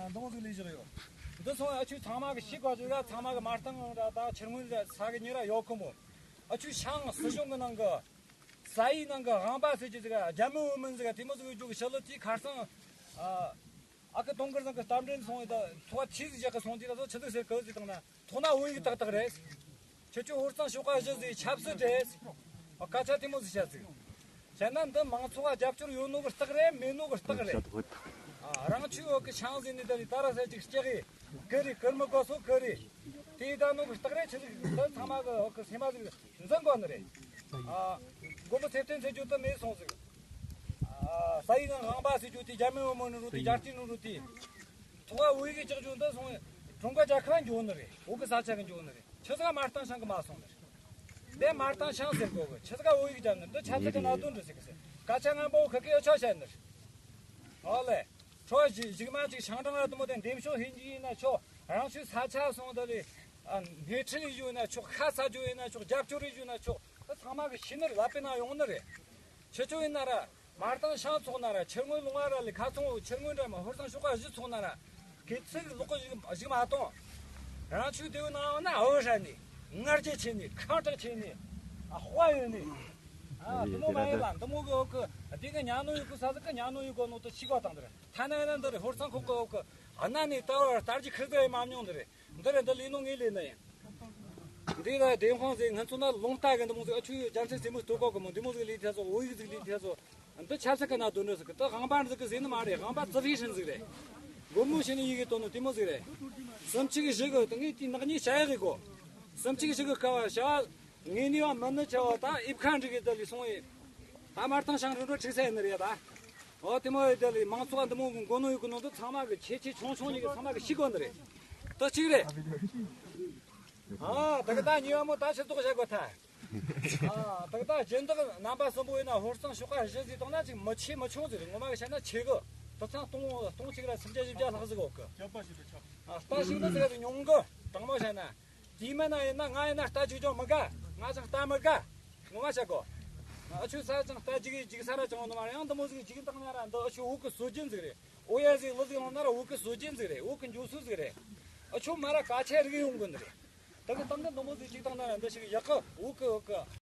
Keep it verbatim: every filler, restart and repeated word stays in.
འདང་ཟིག་ལས་བཞག་ཡོད། འདི་སོང་ཨ་ཆུ་ཚང་མ་གི་ཤི་གོ་ཟིག་ར། ཚང་མ་གི་མ་རྟང་ར་ད་ཆུ་སྔོན་ར་ས་གི་ཉེ་ར་ཡོད་ཁོ་མོ། ཨ་ཆུ་ཤང་སྲིད་གཞུང་གི་ནང་གི་ས་ཡི་ནང་གི་དབང་པ་ཟེར་གྱི་ཟིག་ར། རྒྱ་མི་བོད་མི་ཟིག་དེ་མོ་ཟིག་ཡོད་རྒྱུ་གི་ཤི་ལི་དེའི་ཁར་སང་ཨ་ཨ་ཁུ་དུང་དཀར་ཚང་གི་རྟ་མགྲིན་སོང་ཡི་ད་ཐོ་ཐི་ཟིག་རྒྱག་གི་སོང་དེ་ད་ཚོ་ཆི་ཟིག་ཟེར་གི་ཟིག་བཏང་ན། ཐོག་ན་བོད་ཡིག་ཏག་ཏག་རེད། ཁྱེད་ཆོ་ཧོར་གཙང་ཤོག་ཁ་བཞི་ཟིག་ཆབ་སྲིད་རེད། ཨ་སྐད་ཆ་དེ་མོ་ཟིག་བཤད་ཟིག་བྱས་ན་འདི་མང་ཚོགས་ལ་རྒྱབ་སྐྱོར་ཡོད་ནོ་གི་རྟགས་རེད། མེད་ནོ་གི་རྟགས་རེད། ཨ་རང་ཆོས་འོག་གི་ཆང་ཟིག་ནི་ད་རེ་ད་ར་ས་ཅིག་སྐྱེ་གི་གི་རེད། ཀིར་མི་དགོས་སོ་གི་རེད། དེ་ད་ནོ་གི་རྟགས་རེད། ཆི་ཟིག་འདི་ཚང་མ་གི་འོག་གི་སེམས་མ་ཟིག་འཛིན་དགོས་ནི་རེད། ཨ་མགོན་པོ་ཚེ་བརྟན་ཚེ་རྒྱུད་དུ་མེད་སོང་ཟིག་ཨ་ས་ཡི་ནང་ཧང་པ་ཟེར་རྒྱུ་དེ་རྒྱ་མི་བོད་མི་ནི་རུ་དེ་རྒྱལ་སྤྱི་ནི་རུ་དེ། ཐོག་བོད་ཡིག་གི་ལྕགས་ཀྱུ་འདི་སོང་ཀྲུང་གོ་རྒྱལ་ཁབ་འགྱོ་ནི་རེད། བོད་གི་ས་ཆ་གི་འགྱོ་ནི་རེད། ཆི་ཟིག་མ་རྟང་ཤང་གི་མ་སོང་ནི་རེད། འདི་མ་རྟང་ཤང་ཟེར་གོ་གི། ཆི་ཟིག་བོད་ཡིག་རྒྱབ་ནི་འདི་ཆ་ཚིག་གི་གནད་དོན་རེད་ཟེར་གི་ཟེར། སྐད་ཆ་ངན་པ་བོ་ཁ་ཁི་ཨ་ཆོ་བཤད་ནི་རེད། ཨོ་ལེ། ཁྲོ་ཞིག་ཞིག་མ་ཅིག་ཤང་ཀྲང་ར་དུ་མོ་དེ་འདེམས་ཤོག་ཧིན་ཇི་ཡིན་ན་ཆོག་རང་ཆོས་ས་ཆ་སོང་ད་ལེ། ཨ་སྣེ་ཁྲིད་ཡིན་ན་ཆོག་ཤ་ཚ་རྒྱུ་ཡིན་ན་ཆོག་རྒྱབ་སྐྱོར་ཡིན་ན་ཆོག་ད་ཚང་མ་གི་ཤི་ནི་རེད། ལ་པའི་ནང་ཡོང་ནི་རེད། ཁྱེད་ཆོ་ཡིན་ན་ར། མ་རྟང་ཤང་ཚོགས་ན་ར། ཆུ་སྔོན་ལུང་བ་ར་ལི་ཁ་ཚོང་ཆུ་སྔོན་འདྲ་མ་ཧོར་སང་ཤོག་ཁ་བཞི་ཚོགས་ན་ར། གི་ཚིག་ལོག་གི་ཞིག་ཞིག་མ་གཏོང་། རང་ཆོས་དེའུ་ནང་ཡོང་ན་ཨོ་ཧྲ་ནི། ངར་རྒྱས་ཆེ་ནི། ཁང་དྲག་ཆེ་ནི། ཨ་དཔའ་ཡོད་ནི། ཨ་འདི་མོ་མ་ཡིན་ལ་འདི་མོ་གི་འོག་གི་དེ་གི་ཉ་ནོ་ཡོད་གི་ས་ཟིག་གི་ཉ་ནོ་ཡོད་གོ་ནོ་དུ་ཤི་གོ་དང་འདིར་ཐ་ན་ཡིན་ན་འདིར་ཧོར་སང་ཁོག་གི་འོག་གི་ཨ་ན་ནི་ད་བར་ལྟར་གྱི་ཁིར་ཟིག་ཡི་མ་མྱོང་འདི་རེད། འདི་རེད། འདི་ལས་ནོ་ངས་ལས་ན་ཡིན། འདི་ལ་བདེན་དཔང་ཟེར་ང་ཚོ་ན་ལུང་རྟ་གི་འདི་མོ་ཟིག་ཨ་ཆུ་རྒྱལ་སྲས་སེ་མོ་སྟོད་གོ་གི་མོ་འདི་མོ་ཟིག་ལས་ཐལ་སོ། བོད་ཡིག་ཟིག་ལས་ཐལ་སོ། འདི་ཆབ་སྲིད་ཀྱི་ནང་དོན་འདྲ་ཟིག་གི་ད་ཧང་པ་ཟིག་གི་ཟེར་ནི་མ་རེད། ཧང་པ་ཙི་ཧྲི་ཧྲན་ཟིག་རེད། སྒོར་མོ་ཞིག་ནི་ཡི་གེ་དོན་ནི་དེ་མོ་ཟིག་རེད། སུམ་ཅིག་བཞི་གི་ད་ངས་དེའི་ནག་ཉེས་བྱ་ཡག་གི་གོ། སུམ་ཅིག་བཞི་གི་སྐབས་བ་བྱ་བ་ངས་ནི་བ་མི་ནི་བྱ་བ་ད་ཨིབ་ཁ་འགྲིག་གི་ད་ལི་སོང་ཡི། ད་མར་ཐང་ཤང་རིན་པོ་ཁྲིག་ས་ཡིན་ནི་རེད་ད། ཨོ་དེ་མོ་ཡི་ད་ལི་མང་ཚོགས་འདི་མོ་གི་མགོ་ནོ་ཡི་གི་ནོ་འདི་ཚང་མ་གི་ཁྱེད་ཁྱེད་ཆུང་ཆུང་ཉིད་གི་ཚང་མ་གི་ཤི་གོ་ནི་རེད། ད་གཅིག་རེད། ཨ་ད་གི་ད་ཉི་བ་མོ་ད་ཕྱིར་ལྡོག་བྱ་དགོས་ཐལ། ཨ་ད་གི་ད་སྦྱིན་བདག་རྣམ་པ་གསུམ་པོ་ཡིན་ན་ཧོར་གཙང་ཤོག་ཁ་བཞི་ཟིག་བཏང་ན་ཅིག་མི་ཆེ་མི་ཆུང་ཟིག་རེད། ངོ་མ་གི་བཤད་ན་ཆེ་གི། དུད་ཚང་སྟོང་སྟོང་གཅིག་ར་སུམ་བརྒྱ་བཞི་བརྒྱ་ལྷག་ཟིག་ཡོད་གི། ཨ་རྟ་ཞིག་ནི་ཟིག་ར་ཉུང་གི། དྲང་མོ་བཤད་ན། དེ་མིན་ན་ཡིན་ན་ང་ཡིན་ན་རྟ་གཅིག་ཀྱང་མི་དགའ། ང་ཅང་རྟ་མི་དགའ། ངོ་མ་བཤད་གོ། ཨ་ཆུ་ས་ཅང་རྟ་གཅིག་གཅིག་ས་ར་ཅང་ནོ་མ་ཡང་འདི་མོ་ཟིག་གཅིག་བཏང་ན་ར་འདི་ཨ་ཆུ་འུ་གི་སྲོལ་རྒྱུན་ཟིག་རེད། ཨོ་ཡ་ཟིག་ལི་ཟིག་ལོང་ན་ར་འུ་གི་སྲོལ་རྒྱུན་ཟིག་རེད། འུ་གི་འགྱོ་སྲོལ་ཟིག་རེད། ཨ་ཆུ་མ་ར་ཀ་ཆེ་རིག་ཡོང་གི་འདི་རེད། ད་གི་བཏང་གི་འདི་མོ་ཟིག་གཅིག་བཏང་ན་ར་འདི་ཞིག་ཡག་གི། འུ་གི་འུ་གི།